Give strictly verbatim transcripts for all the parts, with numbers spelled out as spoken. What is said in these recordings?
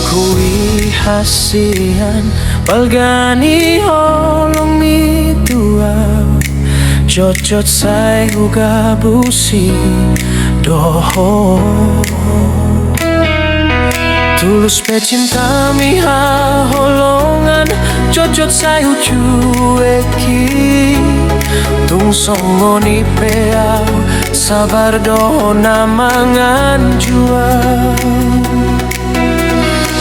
Hui hasian balga ni holongmi tu ahu, jotjot sai hugabusi do ho. Tulus pe cintami haholongan, jotjot sai hucueki. Tung songon i pe ahu sabar do na mangan jual.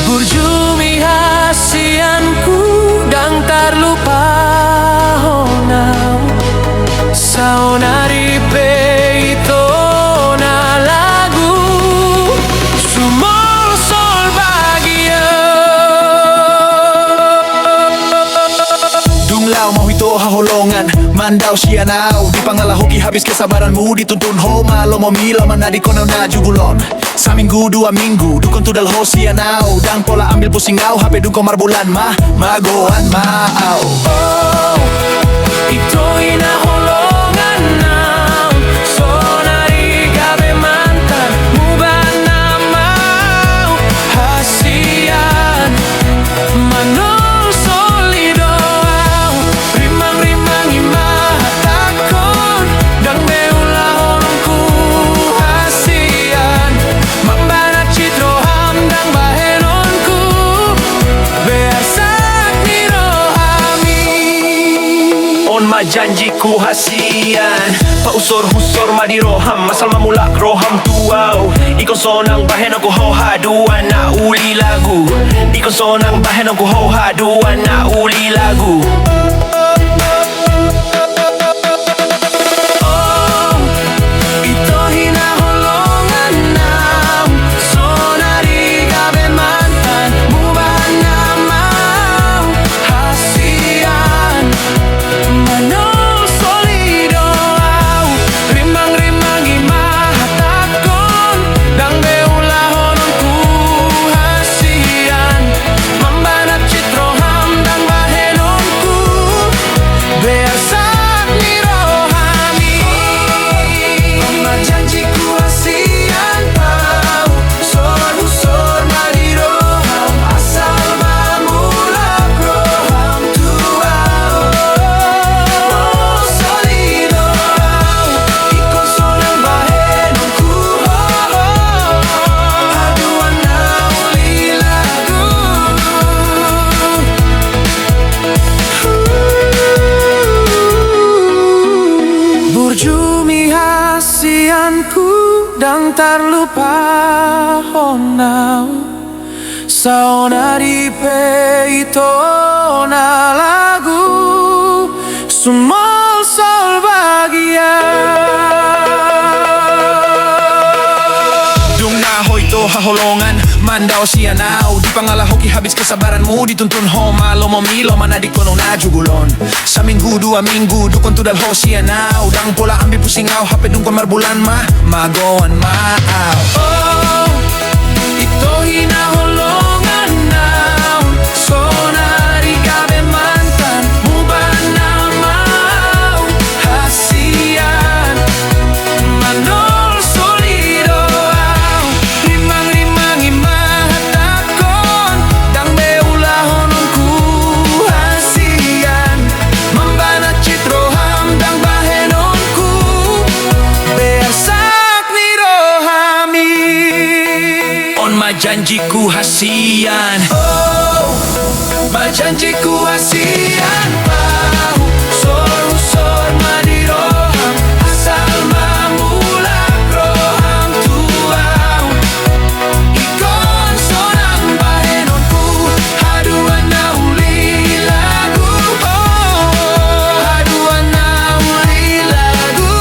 Burjumi hasianku, ndang tarlupahon ahu. Saonari pe ito na lagu, sumolsol bagia. Dung laho mauhito haholongan, mandao sian ahu, dipangalahoki habis kesabaranmu, dituntun ho ma lomomi, lomo na dingkonon na jugul on. Saminggu dua minggu, dungkon tudal ho sian ahu, ndang pola ambil pusing ahu, hape dungkon marbulan ma, magoan ma ahu. Oh, ito hinaholongan ahu, sonari gabe mantan, muba nama ahu, hasian, manolsoli do ahu. Rimang-rimang i ma hatangkon, ndang be ulahononku hasian. Mambanat cit roham ndang bahenonku, bearsak ni rohami. On ma janjiku hasian, pausor-usor ma di roham, asal ma mulak roham tu ahu. Ingkon sonang bahenonku ho haduan na uli lagu. Ingkon sonang bahenonku ho haduan na uli lagu. Oh, ito hinaholongan ahu, sonari gabe mantan, muba nama ahu, hasian, manolsoli do ahu. Rimang-rimang i ma hatangkon, ndang be ulahononku hasian. Mambanat cit roham ndang bahenonku, bearsak ni rohami. On ma janjiku hasian, pausor-usor ma di roham, asal ma mulak roham tu ahu. Soli do ahu, ingkon sonang bahenonku ho, haduan na uli lagu. Burjumi hasianku, ndang tarlupahon ahu. Saonari pe ito na lagu, sumolsol bagia. Dung na ho ito haholongan, mandao sian ahu, dipangalahoki habis kesabaranmu, dituntun ho ma lomomi, lomo na dingkonon na jugul on. Saminggu dua minggu, dungkon tudal ho sian ahu, ndang pola ambil pusing ahu, hape dungkon marbulan ma, magoan ma ahu. Oh, ito hinaholongan ahu, sonari gabe mantan, muba nama ahu, hasian, manolsoli do ahu. Rimang-rimang i ma hatangkon, ndang be ulahononku hasian. Mambanat cit roham ndang bahenonku, bearsak ni rohami. On ma janjiku hasian. Oh, ma janjiku hasian, pausor-usor ma di roham, asal ma mulak roham tu ahu. Ingkon sonang bahenonku, haduan na uli lagu, oh, haduan na uli lagu.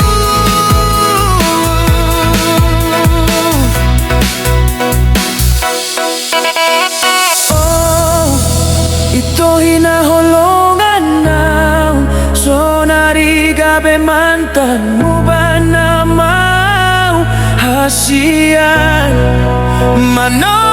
Oh, ito hinaholongan ahu, sonari gabe mantan, muba nama ahu, hasian, mano